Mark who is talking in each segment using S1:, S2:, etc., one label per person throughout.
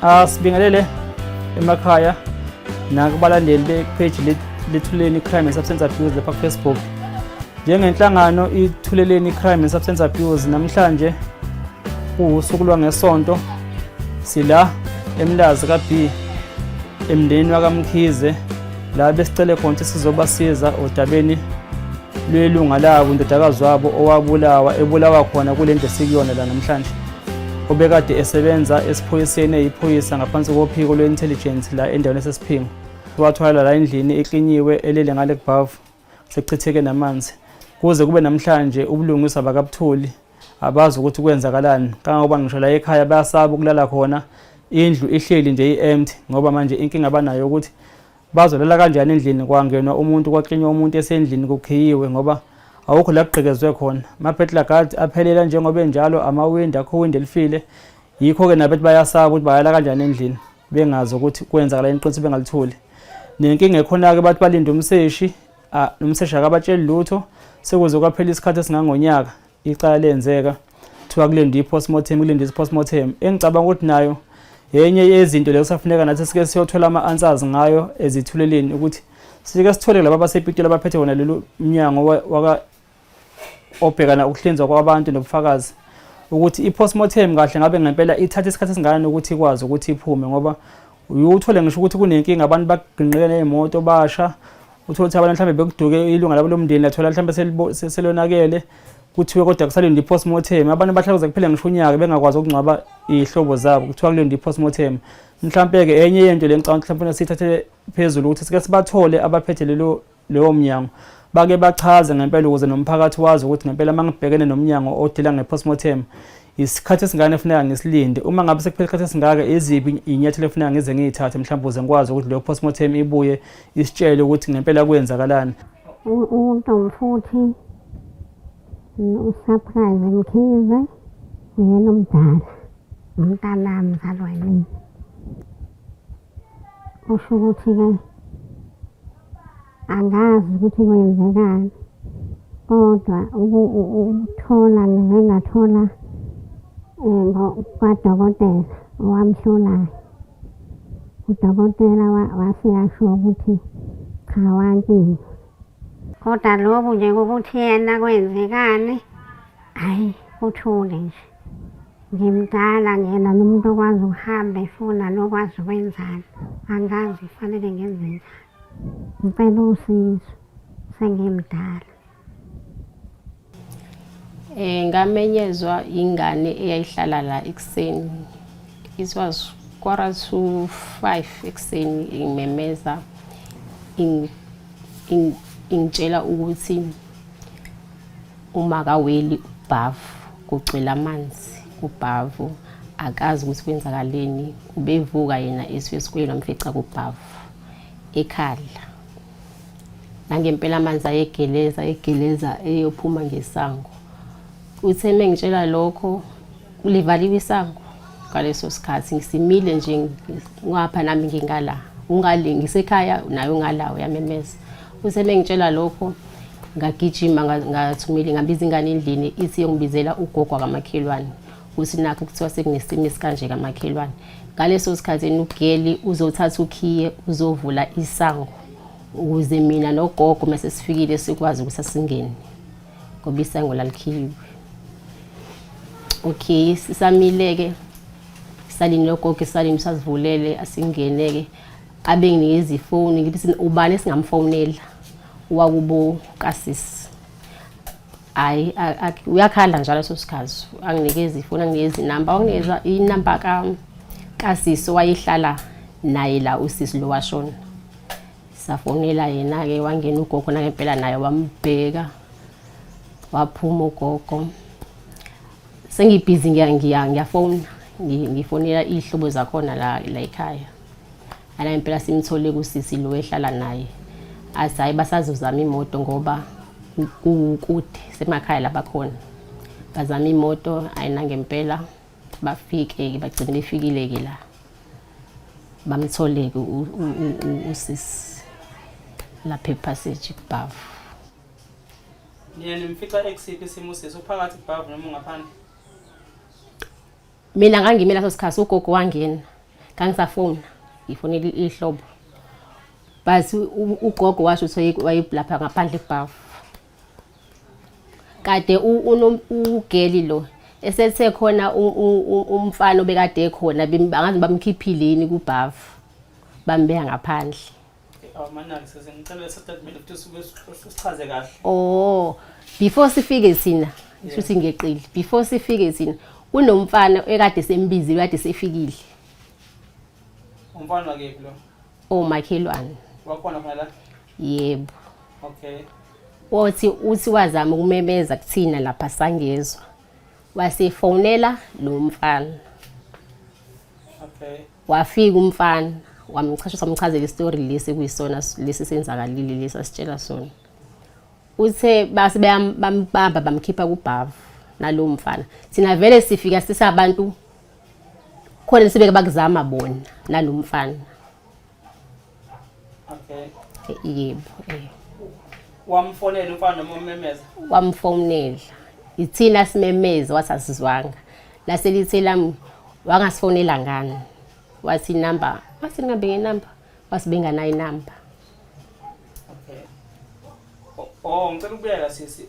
S1: Asibingelele emakhaya nakubalandeli be-page leThuleleni Crime and Substance Abuse lapha ku-Facebook. Njengenhlangano iThuleleni Crime and Substance Abuse, namhlanje kuwusuku lwangesonto, sila eMlazi ka-B, emndenini wakaMkhize, la besicele khona ukuthi sizobasiza odabeni lwelunga labo, indodakazi wabo owabulawa, ebulawa khona kule ndlu esikuyona la namhlanje, obekade esebenza esiphoyiseni, eyiphoyisa ngaphansi kophiko lwe-intelligence la endaweni esesiphingo. Wathwala la endlini eklinyiwe, elele ngale kubhavu, sekuchitheke namanzi. Kuze kube namhlanje ubulungiswa bakabutholi, abazi ukuthi kwenzakalani, kangangoba ngisho la ekhaya bayasaba ukulala khona. Indlu ihleli nje i-empty, ngoba manje inkinga abanayo ukuthi bazolala kanjani endlini kwangenwa umuntu, kwaklinywa umuntu esendlini, kukhiyiwe, ngoba awukho la kugqekezwe khona. Ama-burglar guard aphelela njengoba enjalo, amawindi akho, windi elifile. Yikho-ke nabethi bayasaba ukuthi bayala kanjani endlini bengazi ukuthi kwenzakala iqiniso bengalitholi. Nenkinga ekhona-ke, bathi balinde umseshi, nomseshi akabatsheli lutho sekuze kwaphela isikhathi esingangonyaka icala lenzeka. Kuthiwa kulindwe i-postmortem, kulindwe i-postmortem, engicabanga ukuthi nayo yenye yezinto leyo kusafuneka nathi sike siyothola ama-answers ngayo ezithuleleni, ukuthi sike sithole laba abasePitoli abaphethe wona lolu mnyango waka obhekana ukuhlinzwa kwabantu nobufakazi, ukuthi i-postmortem kahle ngabe ngempela ithatha isikhathi esingakanani ukuthi ikwazi ukuthi iphume. Ngoba uyuthole ngisho ukuthi kunenkinga, abantu baginqike ney'moto basha, uthole ukuthi abantu mhlawumbe bekuduke ilunga labo lomndeni, lathola mhlawumbe selonakele, kuthiwe kodwa kusalindwe i-postmortem. Abantu bahlala kuze kuphele ngisho unyaka bengakwazi ukungcwaba iy'hlobo zabo, kuthiwa kulindwe i-postmortem. Mhlampe-ke enye yento le ngicabanga ukuthi mhlawumbe siyithathele phezulu, ukuthi sike sibathole abaphethe lelo leyo mnyango, bake bachaze ngempela, ukuze nomphakathi wazi ukuthi ngempela uma ngibhekene nomnyango odila nge-postmortem, isikhathi esingane efuneka ngisilinde, uma ngabe sekuphela isikhathi esingaka, iziphi iy'nyathelo efuneka ngize ngiy'thathe mhlawumbe ukuze ngikwazi ukuthi leyo postmortem ibuye isitshele ukuthi ngempela kwenzakalani.
S2: UNtomfuthi uSurprise Mkhize uyena omdala, umntanami, mzalwa yimina. Kusho ukuthi-ke angazi ukuthi kwenzekani, kodwa ukuthola ngize ngathola kwadokotela owamhlolayo. Udokotela wase yasho ukuthi cha, wantshinga. Kodwa lokhu nje kokuthi yena kwenzekani, hhayi, kuthule nje. Ngimdala ngiyena nomuntu okwazi ukuhamba efuna nokwazi ukwenzani. Angazi kufanele ngenze njani. Ngicela usizo, sengimdala.
S3: Ngamenyezwa ingane eyayihlala la ekuseni. It was 4:45 ekuseni, ingimemeza, ingitshela ukuthi uma kaweli ubhavu kugcwele amanzi kubhavu, akazi ukuthi kwenzakaleni. Ubevuka yena esuke esikoleni, wamfica kubhavu ekhala. Nangempela amanzi ayegeleza, egeleza eyophuma ngesango. Uthe mengitshela lokho, livaliwe isango ngaleso sikhathi, ngisimile nje ngapha nami ngingala, ungale ngisekhaya naye ungala, uyamemeza. Uthe mengitshela lokho, ngagijima, ngathumela, ngabiza ingane endlini ithi yongibizela ugogo kamakhelwane, ukuthi nakho kuthiwa sekunesimo esikanje kamakhelwane. Ngaleso sikhathi yena ugeli uzothatha ukhiye, uzovula isango ukuze mina nogogo mase sifikile sikwazi ukuthi asingene, ngoba isango lalikhiyiwe. Okay, sisamile-ke, salini nogogo, salini sasivulele asingene-ke, abe nginikeza ifoni, ngithi ubani esingamfonela wakubo kasisi. Hayi, uyakhala njalo leso sikhathi, anginikeza ifoni, anginikeza inamba, wanginikeza inamba kasisi owayehlala naye la, usisi lo washona. Safonela yena-ke, wangena ugogo nangempela naye wambheka, waphuma ugogo. Sengibhizi ngiyafona, ngifonela iy'hlobo zakhona la la ekhaya. Ana impela simthole kusisi lo ehlala naye, athi hayi, basazozama imoto ngoba kukude semakhaya labakhona, bazama imoto. Ayi, nangempela bafike, bagcine befikile-ke la, bamthole-ke usisi lapha epassage kubhavu.
S1: Niye nimfica ekusiphi isimo sisi, uphakathi kubhavu noma ungaphandle?
S3: Mina ngangime leso sikhathi, ugogo wangena. Ngangisafona, ngifonela ihlobo. But ugogo washo ukuthi wayelapha ngaphandle kubhavu. Kade ugeli lo esethe khona umfana obekade ekhona angazi bamkhiphile yini kubhavu bambeka ngaphandle.
S1: Amanaki sese ngicela leso statement ukuthi usichaze kahle.
S3: Oh, before sifike thina, shuthi ngeqile. Before sifike thina kunomfana ekade sembizile kade sefikile.
S1: Umfana wakephi lo?
S3: Omakhelwane.
S1: Wakhona khona la?
S3: Yebo.
S1: Okay.
S3: Wothi uthi wazama ukumemeza kuthina lapha sangezwa. Wasefonela lo mfana.
S1: Okay.
S3: Wafika umfana wamchasha samchazela isitori lesi kuyisona lesi senzakalile lesi asitshela sona. Uthe base bambamba bamkhipha kubhavu nalowo mfana. Thina vele sifika sisabantu khona sebeke bakuzama bona nalo mfana.
S1: Okay.
S3: Yebo. Eh.
S1: Wamfonela umfana noma ummemeza?
S3: Wamfonela. Ithina simemeza wathi asizwanga. Lase lithe lami wangasifonela ngani? Wathi inamba, wathi ngambe ngenamba, wathi benganayo inamba.
S1: Okay. Oh, ngicela ukubuyela sisi.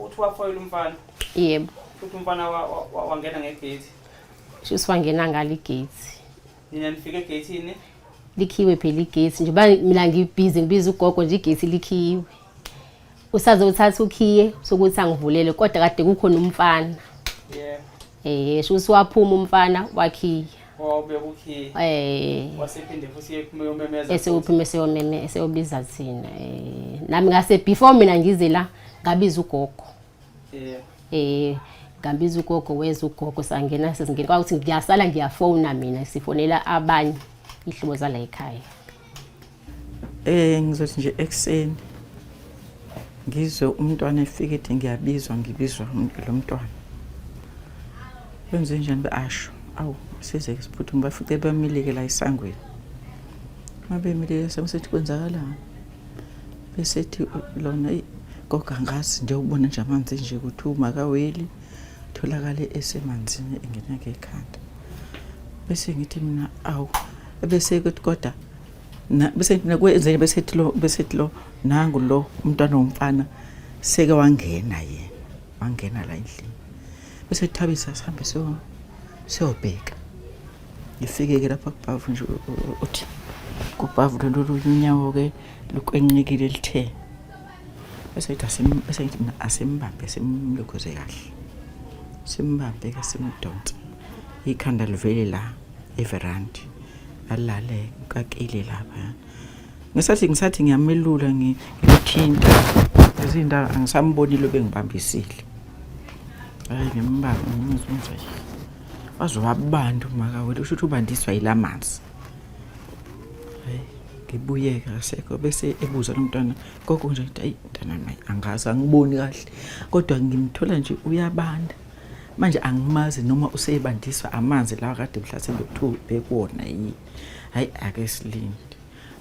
S1: Uthi wafoyela umfana.
S3: Yebo.
S1: Futhi umfana wangena ngegate.
S3: Shuthi wangena ngalo igate.
S1: Nina nifike egate-ini?
S3: Likhiwe phela igate njengoba mina ngibhizi ngibiza ugogo nje igate likhiwe. Usazothatha ukhiye sokuthi angivulele kodwa kade kukhona umfana.
S1: Yeah.
S3: Eh, shuthi waphuma umfana wakhiya.
S1: Wawubeka ukhiye.
S3: Eh.
S1: Wasephinde futhi ephuma eyomemeza.
S3: Esewuphuma eseyomeme eseyobiza thina. Eh, nami ngase before mina ngize la ngabiza ugogo.
S1: Yeah.
S3: Eh, ngambiza ugogo weza ugogo sangena sesingena kwakuthi ngiyasala ngiyafona mina sifonela abanye ihlobo zala ekhaya.
S4: Eh ngizothi nje ekuseni ngizwe umntwana efika ethi ngiyabizwa ngibizwa lo mntwana. Kwenze njani be asho awu size siphuthume bafice bamile-ke la esangweni. Uma bemile sethi kwenzakalani? Besethi lona gogo angazi nje ubona nje amanzi nje ukuthi umakaweli tholakale esemanzini engena ngekhanda. Bese ngithi mina awu bese kuthi kodwa bese kwenzeni besethi lo besethi lo nangu lo umntwana womfana seke wangena yena wangena la endlini bese thabisa sihambe siyobheka ngifike-ke lapha kubhavu nje uthi kubhavu lolu olunye unyawo-ke lukwenqikile lithe bese ngithi bese ngithi mina asimbambe simlokhuze kahle simbambe-ke simdonse ikhanda livele la everandi alale kakile lapha ngisathi ngisathi ngiyamelula ngimthinta izinto angisambonile obengibambisile hayi ngimbambe ngimuzwa nje waze wabantu makawele usho ukuthi ubandiswa yilamanzi hayi ngibuyeke asekho bese ebuza lo mntwana gogo nje hayi mntana angazi angiboni kahle kodwa ngimthola nje uyabanda manje angimazi noma useyebandiswa amanzi lawa kade mhlasimbe kuthiwa bekuwona yini hayi ake silinde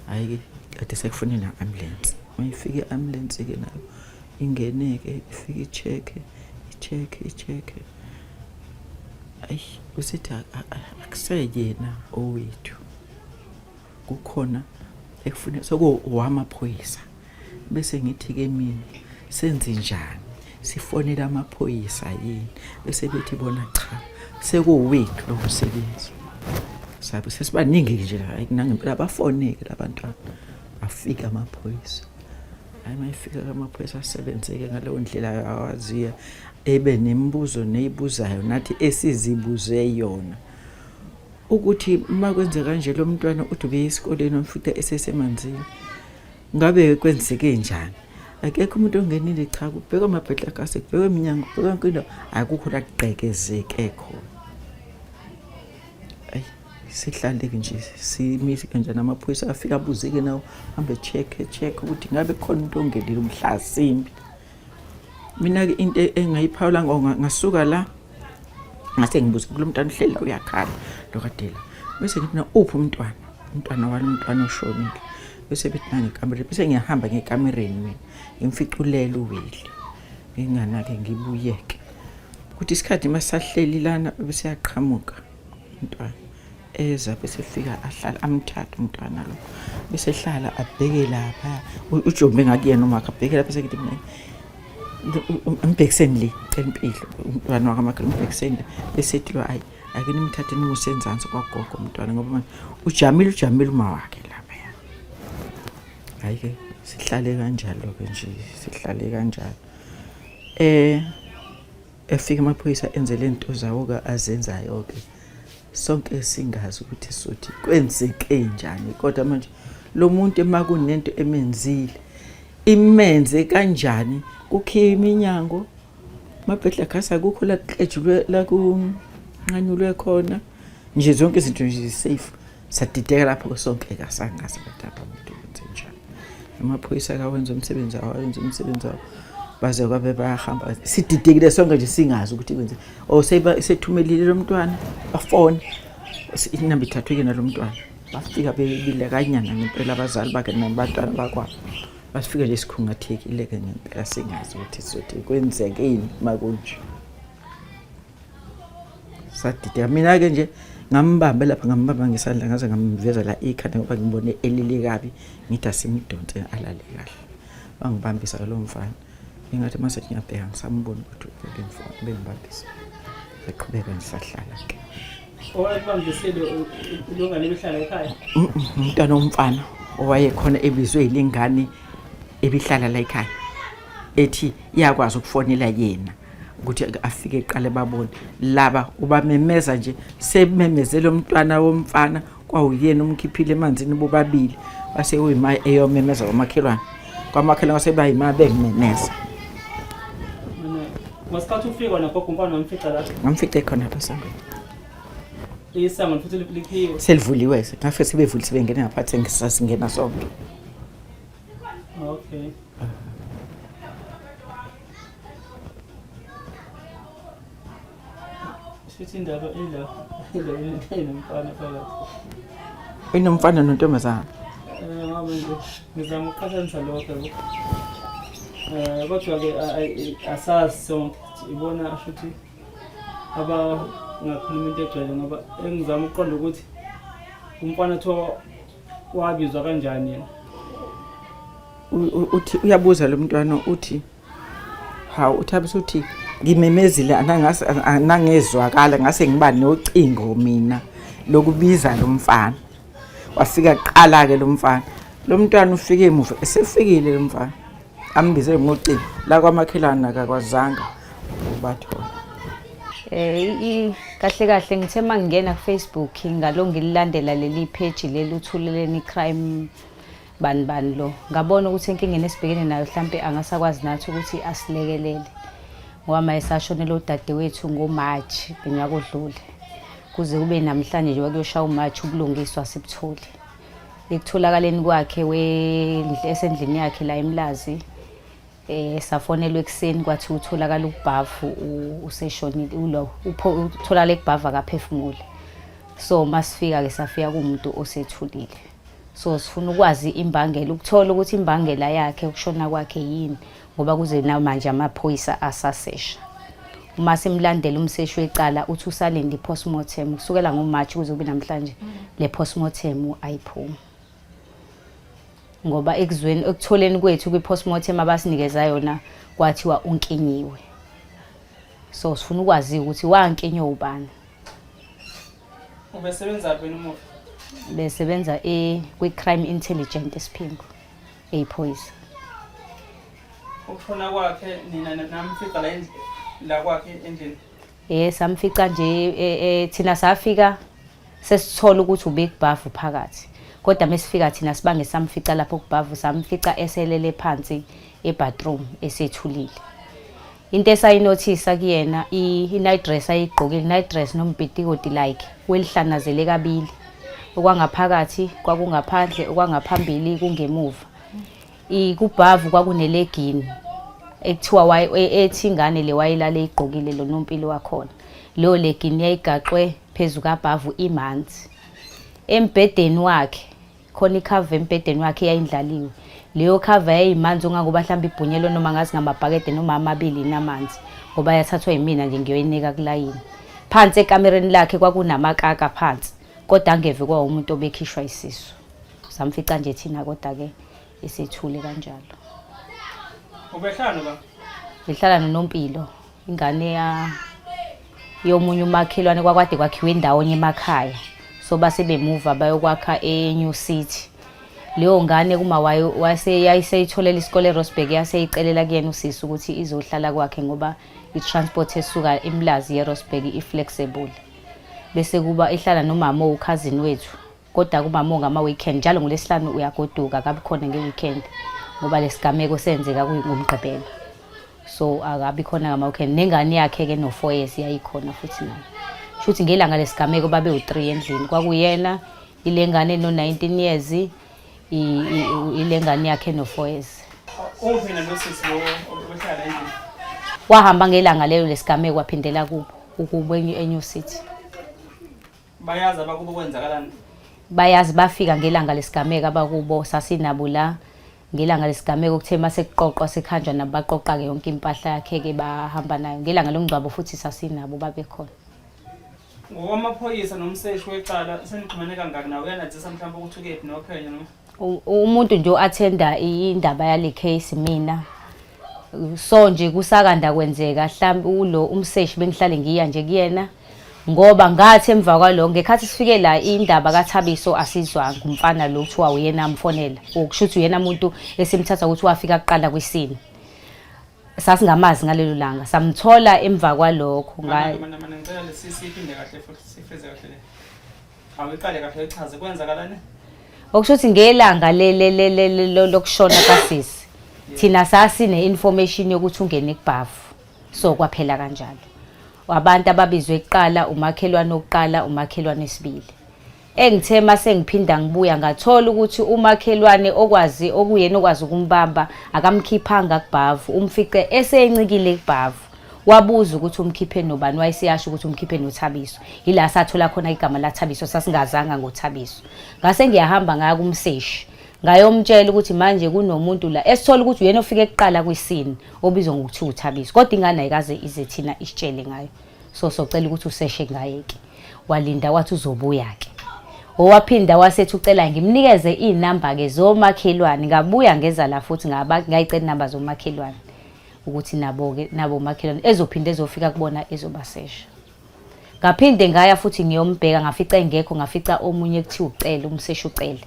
S4: hayi ke kade sekufune na-ambulance uma ifike i-ambulance-ke nayo ingene-ke ifike i-check-e i-check-e i-check-e ayi usithi akuseyena owethu kukhona ekufune sekuwamaphoyisa bese ngithi-ke mina senze njani sifonele amaphoyisa yini bese bethi bona cha sekuwethu lo msebenzi sabe sesibaningi nje hayi nangempela bafoneke labantwana afika amaphoyisa hayi mayifika amaphoyisa asebenzeke ngaleyo ndlela awaziyo ebe nemibuzo neyibuzayo nathi esizibuze yona ukuthi uma kwenzeka nje lo mntwana uthi ubeye esikoleni wamfica esesemanzini ngabe kwenzeke njani akekho umuntu ongenile cha kubhekwa amabhedlakase kubhekwa iminyango kubhekwa yonke into akukho la kugqekezeke khona ayi sihlale-ke nje simise kanjani amaphoyisa afike abuze-ke nawo hambe check check ukuthi ngabe khona umuntu ongenile umhlasimbi mina-ke into engayiphawula ngasuka la ngase ngibuza kulo mntwana uhleli la uyakhala lokadela bese ngithi mina uphi umntwana umntwana walo mntwana oshonile bese bethi nangekamereni bese ngiyahamba ngekamereni mina ngimficulele uwili nginganake ngibuyeke ukuthi isikhathi masahleli lana bese yaqhamuka umntwana. Eza bese fika ahlala amthathe umntwana lo bese hlala abheke lapha ujombe ngakuyena umakhe abheke lapha sekithi mina umbhekiseni le cela impilo umntwana wakamakhe umbhekiseni le bese ethi lo ayi ake nimthathe nimuse enzansi kwagogo umntwana ngoba manje ujamile ujamile uma wakhe lapha hayi ke sihlale kanjalo ke nje sihlale kanjalo eh efika amaphoyisa enze lento zawo ke azenzayo ke sonke singazi ukuthi sothi kwenzeke njani kodwa manje lo muntu ema kunento emenzile imenze kanjani kukhiye iminyango mabhedla khasa akukho la kuklejulwe la kunqanyulwe khona nje zonke izinto nje safe sadideka lapho sonke kasangazi kodwa umuntu wenze njani amaphoyisa akawenza umsebenzi wawo awenza umsebenzi wawo baze kwabe bayahamba sididekile sonke nje singazi ukuthi kwenze o sethumelile lo mntwana bafone inamba ithathwe-ke nalo mntwana bafika bebile kanyana ngempela abazali bakhe nabantwana bakwabo basifika nje sikhungathekile-ke ngempela singazi ukuthi sizothi kwenzekeni makunje sadideka mina-ke nje ngambambe lapha ngambamba ngesandla ngaze ngamveza la ikhanda ngoba ngibone elile kabi ngithi asimdonse alale kahle wangibambisa ke lo mfana engathi uma sethi ngiyabheka ngisambona ukuthi bengibambisa saqhubeka nje sahlala ke
S1: owayekubambisile ilungane ebihlala ekhaya
S4: umntwana womfana owayekhona ebizwe yilengane ebihlala la ekhaya ethi iyakwazi ukufonela yena ukuthi afike eqale babone laba ubamemeza nje sememezele umntwana womfana kwawuyena umkhiphile emanzini bobabili base uyima eyomemeza kwamakhelwane kwamakhelwane sebayima bengimemeza
S1: Ngesikhathi ufika wena gogo umfana wamfica la
S4: ngamfice khona lapha esangweni
S1: isango futhi likhiwe
S4: selivuliwe ngafike sebevulile sebengena ngaphathi sengisasingena sonke
S1: Okay. Shuthi indaba ila ila inomfana phakathi.
S4: Inomfana nontombazana.
S1: Eh ngoba nje ngizama ukuqhathanisa lokho yabo. Eh kodwa ke asazi sonke ibona shuthi abangakhuluma into egcwele ngoba engizama ukuqonda ukuthi umfana thiwa Wabizwa kanjani yena?
S4: Uthi uyabuza lo mntwana uthi hawu uThabiso uthi ngimemezile anangase anangezwakala ngase ngiba nocingo mina lokubiza lo mfana. Wafika kuqala ke lo mfana. Lo mntwana ufike emuva esefikile lo mfana. Ambize ngocingo la kwamakhelwane akakwazanga ukubathola.
S5: Eh kahle kahle ngithe mangingena ku Facebook ngalo ngililandela leli page leli uthuleleni crime bani bani lo ngabona ukuthi enkingeni esibhekene nayo mhlampe angasakwazi nathi ukuthi asilekelele ngoba mayesashonela udadewethu ngoMarch ngonyaka odlule kuze kube namhlanje nje wakuyoshaya uMarch ubulungiswa sibuthole ekutholakaleni kwakhe esendlini yakhe la eMlazi eh safonelwa ekuseni kwathi utholakala ubhavu useshonile ulo utholakala ekubhava akaphefumule so masifika ke safika kumuntu osethulile so sifuna ukwazi imbangela ukuthola ukuthi imbangela yakhe ukushona kwakhe yini ngoba kuze namanje amaphoyisa asasesha uma simlandela umseshi wecala uthi usalinde i-postmortem kusukela ngomarch kuze kube namhlanje le postmortem ayiphumi ngoba ekuzweni ekutholeni kwethu kwi-postmortem abasinikeza yona kwathiwa unkinyiwe so sifuna ukwazi ukuthi wankinywa ubani
S1: Ubesebenza phi umufi?
S5: Besebenza e kwi-crime intelligent esiphingo eyiphoyisa.
S1: Ukushona kwakhe nina namfica la la kwakhe endlini?
S5: Eh samfica nje e, e, thina safika sesithola ukuthi ubekubhavu phakathi. Kodwa mesifika thina sibange samfica lapho kubhavu samfica eselele phansi ebathroom esethulile. Into esayinothisa kuyena i-night dress ayigqokile, night dress nombhitikoti like welihlanazele kabili. Okwangaphakathi kwakungaphandle, okwangaphambili kungemuva. Kubhavu kwakunelegini ekuthiwa ethi ingane le wayelale eyigqokile lo nompilo wakhona. Leyo legini yayigaxwe phezu kabhavu imanzi. Embhedeni wakhe khona ikhava embhedeni wakhe eyayindlaliwe leyo khava yayimanzi ongangoba mhlawumbe ibhunyelwe noma ngazi ngamabhakede noma amabili inamanzi ngoba yathathwa yimina nje ngiyoyinika kulayini phansi ekamereni lakhe kwakunamakaka phansi Kodwa angeve kwa umuntu obekhishwa isisu. Samfica nje thina kodwa ke isithule kanjalo.
S1: Ubehlala noba?
S5: Ngihlala noNompilo, ingane ya yomunye umakhelwane kwakwade kwakhiwa indawonye emakhaya. So base bemuva bayokwakha eNew City. Leyo ngane kuma wayo wase yayiseyitholela isikole eRosburg yaseyicelela kuyena usisi ukuthi izohlala kwakhe ngoba i-transport esuka eMlazi yeRosburg i-flexible. Bese kuba ihlala nomama owukhazini wethu. Kodwa kumama ngama-weekend njalo ngolwesihlanu uyagoduka akabi khona nge-weekend ngoba lesigameko senzeka ngomgqibelo. So akabi khona ngama-weekend nengane yakhe-ke no-4 years yayikhona futhi nayo. Shuthi ngelanga lesigameko babe u-3 endlini kwakuyena ile ngane no-19 years ile ngane yakhe no-4 years.
S1: Uphi nalosisi lo obehlala endlini?
S5: Wahamba ngelanga lelo lesigameko waphindela kubo ukubo eNew City.
S1: Bayazi abakubo kwenzakalani?
S5: Bayazi bafika ngelanga lesigameko abakubo sasinabo la ngelanga lesigameko kuthe mase kuqoqwa sekhanjwa nabo baqoqa-ke yonke impahla yakhe-ke bahamba nayo ngelanga lomngcwabo futhi sasinabo babekhona.
S1: Ngokwamaphoyisa nomseshi wecala senixhumene kangaki nawe uyanazisa mhlawumbe ukuthi ukephi nophenyo noma?
S5: Umuntu nje o-attenda indaba yale case mina so nje kusakanda kwenzeka mhlawumbe ulo umseshi bengihlale ngiya nje kuyena ngoba ngathi emva kwaloko ngekhathi sifike la indaba kaThabiso asizwanga umfana lo kuthiwa uyena amfonela okusho ukuthi uyena muntu esimthatha ukuthi wafika kuqala kwisini sasingamazi ngalelo langa samthola emva kwalokho
S1: Mana ngicela lesiphinde kahle futhi sifeze kahle le. Awuyiqale kahle uyichaze kwenzakalani?
S5: Okusho ukuthi ngelanga lokushona kasisi thina sasine information yokuthi ungene kubhavu so kwaphela kanjalo. Abantu ababizwe kuqala umakhelwane okuqala umakhelwane esibili. Engithe mase ngiphinda ngibuya ngathola ukuthi umakhelwane okwazi okuyena okwazi ukumbamba akamkhiphanga kubhavu umfice esencikile kubhavu. Wabuza ukuthi umkhiphe nobani wayeseyasho ukuthi umkhiphe noThabiso. Yila sathola khona igama laThabiso sasingazanga ngoThabiso. Ngase ngiyahamba ngaya kumseshi. Ngayomtshela ukuthi manje kunomuntu la esithola ukuthi uyena ofike kuqala kwisini obizwa ngokuthi uThabiso. Kodwa ingane ayikaze ize thina isitshele ngayo. So socela ukuthi useshe ngaye ke. Walinda wathi uzobuya ke. Owaphinda wasethi ucela ngimnikeze inamba ke zomakhelwane. Ngabuya ngeza la futhi ngaba ngayicela inamba zomakhelwane. Ukuthi nabo-ke nabo makhelwane ezophinde ezofika kubona ezobasesha. Ngaphinde ngaya futhi ngiyombheka ngafica engekho ngafica omunye kuthiwa uCele umseshi uCele.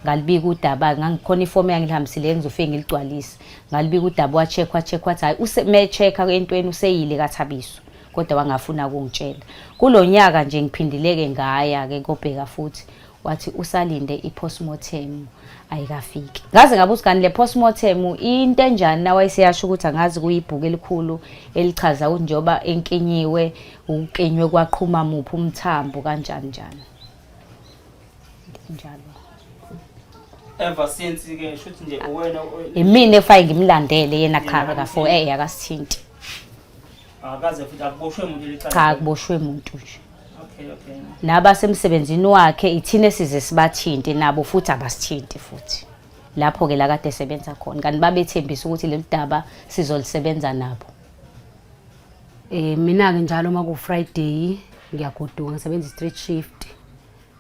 S5: Ngalibika udaba ngangikhona ifomu engangilihambisile ngizofike ngiligcwalise. Ngalibika udaba wa-check wa-check wathi hhayi use-check-a entweni useyile kaThabiso kodwa wangafuna ukungitshela. Kulo nyaka nje ngiphindile-ke ngaya-ke kobheka futhi wathi usalinde i-postmortem ayikafiki. Ngaze ngabuza kanti le postmortem into enjani na wayeseyasho ukuthi angazi kuyibhuku elikhulu elichaza ukuthi njengoba enkinyiwe ukinywe kwaqhuma muphi umthambo kanjani njani. Njalo.
S1: Ever since ke shuthi nje uwena
S5: Imina efaye ngimlandele yena cha akafo eh akasithinti.
S1: Akaze futhi akuboshwe muntu licala.
S5: Cha akuboshwe muntu nje.
S1: Okay okay.
S5: Nabasemsebenzini wakhe ithina size sibathinte nabo futhi abasithinti futhi. Lapho ke la kade sebenza khona kanti babethembisa ukuthi lolu daba sizolisebenza nabo.
S3: Mina ke njalo uma ku Friday ngiyagoduka ngisebenza i-street shift.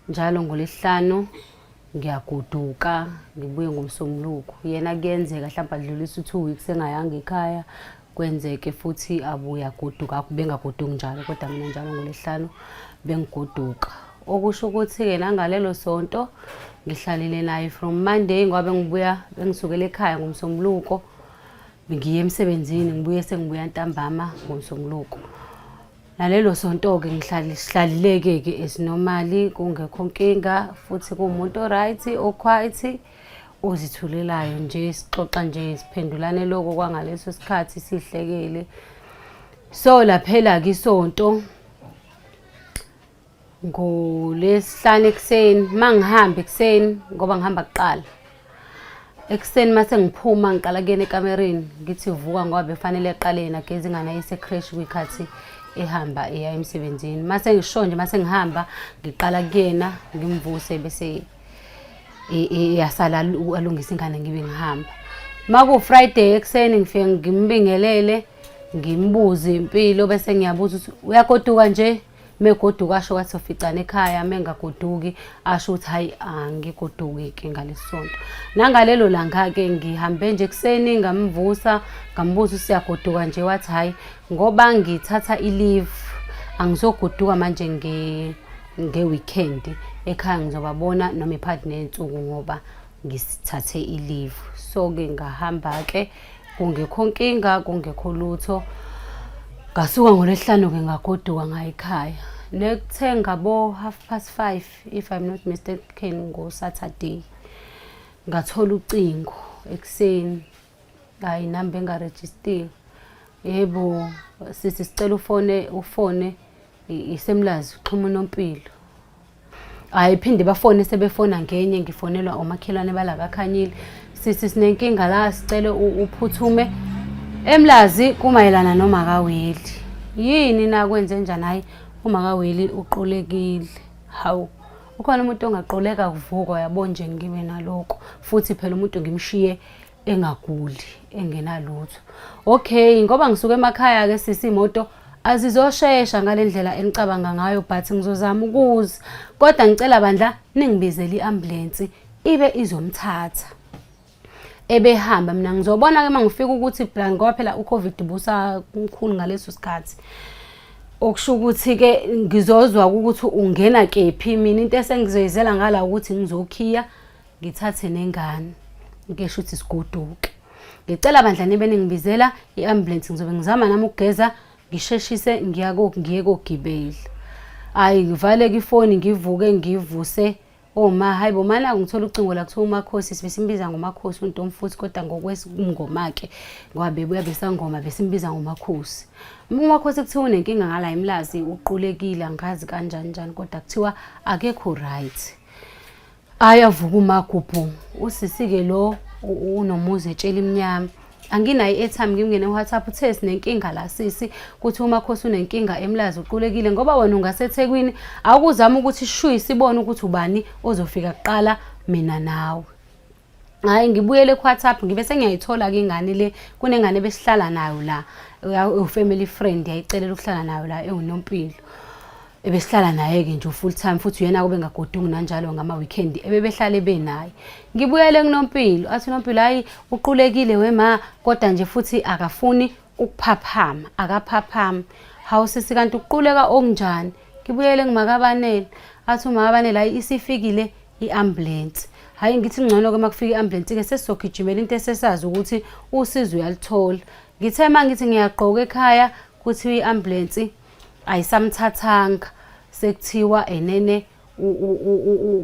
S3: Njalo ngolesihlanu ngiyagoduka ngibuye ngomsombuluko. Yena kuyenzeka mhlawumbe adlulise u-2 weeks engayanga ekhaya kwenzeke futhi abuye agoduka bengagoduki njalo kodwa mina njalo ngolesihlanu bengigoduka. Okusho ukuthi-ke nangalelo sonto ngihlalile naye from Monday ngoba bengibuya bengisukela ekhaya ngomsombuluko ngiye emsebenzini ngibuye sengibuya ntambama ngomsombuluko. Nalelo sonto-ke ngihlalileke-ke as normally kungekho nkinga futhi kuwumuntu o-right o-quiet ozithulelayo nje sixoxa nje siphendulane lokho kwangaleso sikhathi sihlekele. So laphela-ke isonto ngolwesihlanu ekuseni uma ngihamba ekuseni ngoba ngihamba kuqala ekuseni uma sengiphuma ngiqala kuyena ekamereni ngithi vuka ngoba befanele aqale yena ageze ingane ayise-creche kuyikhathi ehamba eya emsebenzini uma sengisho nje uma sengihamba ngiqala kuyena ngimvuse bese eyasala alungise ingane ngibe ngihamba. Uma ku-Friday ekuseni ngifike ngimbingelele ngimbuze impilo bese ngiyabuza ukuthi uyagoduka nje. Megoduka asho kwathi soficana ekhaya, mengagoduki asho ukuthi hayi angigoduki-ke ngalesonto. Nangalelo langa-ke ngihambe nje ekuseni ngamvusa ngambuza usiyagoduka nje, wathi hhayi ngoba ngithatha i-leave angizogoduka manje nge-weekend ekhaya, ngizobabona noma iphakathi ney'nsuku ngoba ngisithathe i-leave. So-ke ngahamba-ke kungekho nkinga kungekho lutho, ngasuka ngolwesihlanu-ke ngagoduka ngaya ekhaya. Nekuthe ngabo 5:30 if I'm not mistaken ngo-Saturday ngathola ucingo ekuseni, hayi inamba engarejistiwe. Yebo sisi, sicela ufone ufone isemlazi uxhuma unompilo. Hhayi phinde bafone sebefona ngenye, ngifonelwa omakhelwane bala kaKhanyile. Sisi sinenkinga la, sicele uphuthume eMlazi kumayelana nomakaweli. Yini na kwenze njani? Hhayi umakaweli uqulekile. Hawu, ukhona umuntu ongaquleka kuvukwa yabo nje ngibe nalokho. Futhi phela umuntu ngimshiye engaguli engenalutho. Okay, ngoba ngisuke emakhaya-ke sisi, imoto azizoshesha ngale ndlela enicabanga ngayo, but ngizozama ukuza, kodwa ngicela bandla ningibizele i-ambulensi ibe izomthatha ebehamba. Mina ngizobona-ke uma ngifika ukuthi plan, ngoba phela u-COVID busamkhulu ngaleso sikhathi, okusho ukuthi-ke ngizozwa ukuthi ungena kephi. Mina into esengizoyizela ngala ukuthi ngizokhiya ngithathe nengane ngisho ukuthi sigoduke. Ngicela bandla nibe ningibizela i-ambulance, ngizobe ngizama nami ukugeza ngisheshise ngiye kogibela. Hhayi ngivaleke ifoni, ngivuke ngivuse oma, hayi bo mana ngithola ucingo la kuthiwa uMakhosi, sibe simbiza ngoMakhosi uNtombi futhi, kodwa ngokwesingoma-ke ngoba bebuya besangoma besimbiza ngoMakhosi. UMakhosi kuthiwa unenkinga ngala eMlazi, uqulekile angazi kanjani njani, kodwa kuthiwa akekho right. Ayavuka uMagubhu, usisi-ke lo unomuzi etshela imnyama. Anginayo i-airtime, ngimngene ku-WhatsApp, uthe sinenkinga la sisi, kuthi uMakhosi unenkinga eMlazi uqulekile, ngoba wena ungaseThekwini awukuzama ukuthi shuyi sibone ukuthi ubani ozofika kuqala mina nawe. Hhayi ngibuyele ku-WhatsApp ngibe sengiyayithola-ke ingane le, kunengane ebesihlala nayo la, ewu-family friend, yayicelela ukuhlala nayo la ewunompilo. Ebesihlala naye-ke nje u-full time, futhi uyena kube ngagoduki nanjalo ngama-weekend ebebehlale benaye. Ngibuyele kuNompilo, athi uNompilo hhayi uqulekile wema, kodwa nje futhi akafuni ukuphaphama, akaphaphami. Hawu sisi kanti ukuquleka okunjani? Ngibuyele kumakaBanele, athi umakaBanele hhayi isifikile i-ambulensi. Hhayi ngithi ngcono-ke uma kufika i-ambulensi-ke sesizogijimela into esesazi ukuthi usizo uyaluthola. Ngithe uma ngithi ngiyagqoka ekhaya kuthiwa i-ambulensi ayisamthathanga, sekuthiwa enene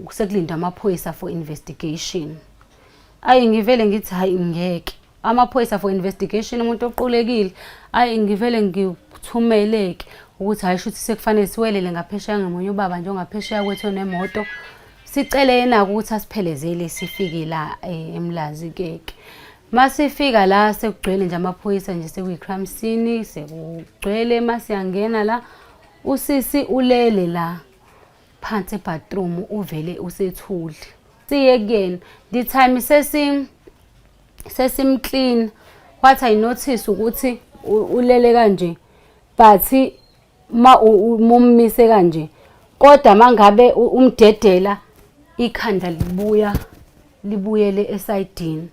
S3: sekulindwa amaphoyisa for investigation. Ayi ngivele ngithi hhayi ngeke, amaphoyisa for investigation umuntu oqulekile. Ayi ngivele ngithumeleke ukuthi hhayi shuthi sekufanele siwelele ngaphesheya ngomunye ubaba nje ongaphesheya kwethu onemoto, sicele yena-ke ukuthi asiphelezele sifike la eMlazi keke. Masifika la sekugcwele nje amaphoyisa nje, sekuyi-crime scene sekugcwele. Masiyangena la usisi ulele la phansi ebathroom, uvele usethule. Siye kuyena the time sesimclean, what I notice ukuthi ulele kanje, but ma umummise kanje, kodwa mangabe umdedela ikhanda libuya libuyele esayidini.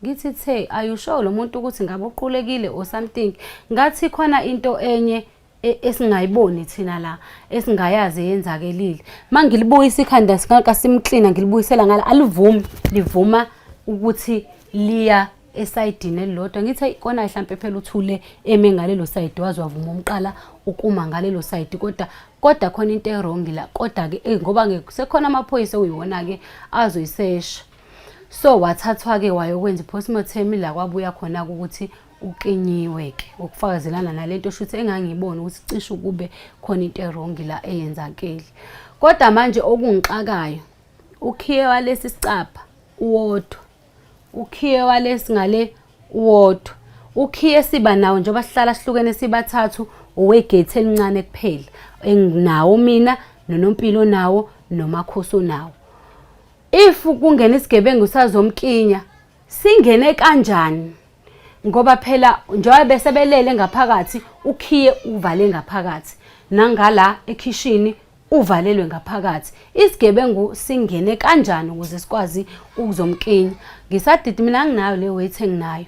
S3: Ngithi the are you sure lo muntu ukuthi ngabe uqulekile or something? Ngathi khona into enye esingayiboni thina la esingayazi eyenzakelile. Mangilibuyisa ikhanda kasimklina ngilibuyisela ngala, alivumi, livuma ukuthi liya esayidini elilodwa. Ngithi kona mhlampe phela uthule eme ngalelo sayidi, waze wavuma umqala ukuma ngalelo sayidi, kodwa khona into e-wrong la. Kodwa-ke ngoba sekukhona amaphoyisa okuyiwona-ke azoyisesha, so wathathwa-ke wayokwenza i-postmortem la kwabuya khona-ke ukuthi ukinyiwe-ke, ukufakazelana nalento shuthi engangiyibona ukuthi cishe ukube khona into e-wrong la eyenzakele. Kodwa manje okungixakayo, ukhiye walesi sicabha uwodwa, ukhiye walesi ngale uwodwa, ukhiye siba nawo njengoba sihlala sihlukene sibathathu owegethi elincane kuphela enginawo mina, noNompilo nawo, noMakhosi onawo. If kungena isigebengu sazomkinya, singene kanjani? Ngoba phela njengoba besebelele ngaphakathi, ukhiye uvale ngaphakathi.
S6: Nangala ekhishini uvalelwe ngaphakathi. Isigebengu singene kanjani ukuze sikwazi ukuzomkinya? Ngisadidi mina anginayo le weight enginayo.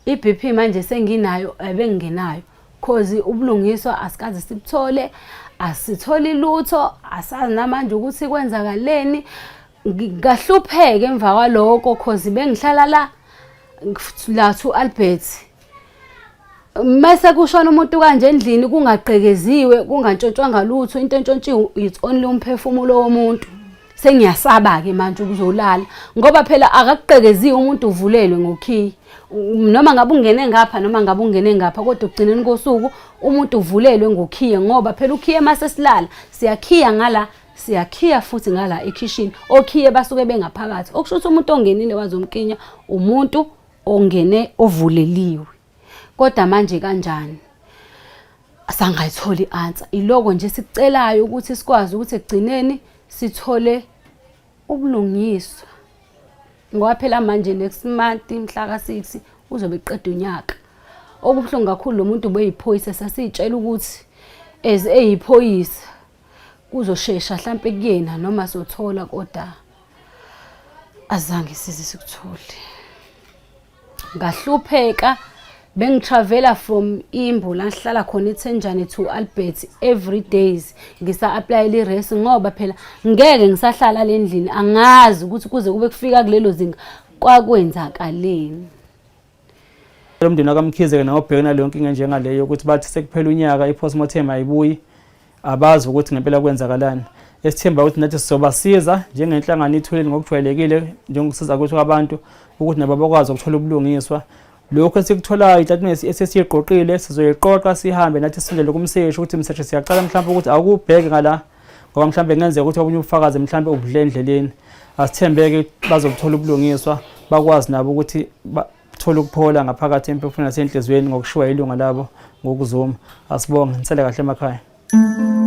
S6: I-BP manje senginayo ebengingenayo. Cause ubulungiswa asikaze sibuthole, asitholi lutho, asazi namanje ukuthi kwenzakaleni. Ngahlupheka emva kwaloko cause bengihlala la la to Albert. Mase kushona umuntu kanje endlini kungagqekeziwe kungantshontshwanga lutho into entshontshiwe it's only umphefumulo womuntu. Sengiyasaba-ke manje ukuzolala ngoba phela akakugqekeziwe umuntu uvulelwe ngokhiye noma ngabe ungene ngapha noma ngabe ungene ngapha kodwa ekugcineni kosuku umuntu uvulelwe ngokhiye ngoba phela ukhiye mase silala siyakhiya ngala siyakhiya futhi ngala ekhishini okhiye basuke bengaphakathi okusho ukuthi umuntu ongenile wazomkinya umuntu ongene ovuleliwe kodwa manje kanjani sangayithola i-answer iloko nje sikucelayo ukuthi sikwazi ukuthi ekugcineni sithole ubulungiswa ngoba phela manje next month mhla ka-6 uzobe eqeda unyaka okubuhlungu kakhulu lo muntu ubeyiphoyisa sasiyitshela ukuthi as eyiphoyisa kuzoshesha hlampe kuyena noma sothola kodwa azange size sikuthole ngahlupheka bengitravela from imbo la ngihlala khona ethenjane to Albert every days ngisa-aplayela i-race ngoba phela ngeke ngisahlala le ndlini angazi ukuthi kuze kube kufika kulelo zinga kwakwenzakaleni
S1: Lo mndeni wakaMkhize-ke nawo ubhekene naleyo nkinga enjengaleyo ukuthi bathi sekuphela unyaka i-postmortem ayibuyi abazi ukuthi ngempela kwenzakalani. Esithemba ukuthi nathi sizobasiza njengenhlangano ithuleni ngokujwayelekile njengokusiza kwethu abantu ukuthi nabo bakwazi ukuthola ubulungiswa. Lokhu esikutholayo itatimende esesiyiqoqile sizoyiqoqa sihambe nathi sisondele kumseshi ukuthi mseshi siyacela mhlawumbe ukuthi awukubheke ngala ngoba mhlawumbe kungenzeka ukuthi obunye ubufakazi mhlawumbe ubudle endleleni asithembeke bazobuthola ubulungiswa bakwazi nabo ukuthi bathole ukuphola ngaphakathi emphefumulweni nasenhliziyweni ngokushiwa ilunga labo ngokuzuma asibonge nisele kahle emakhaya.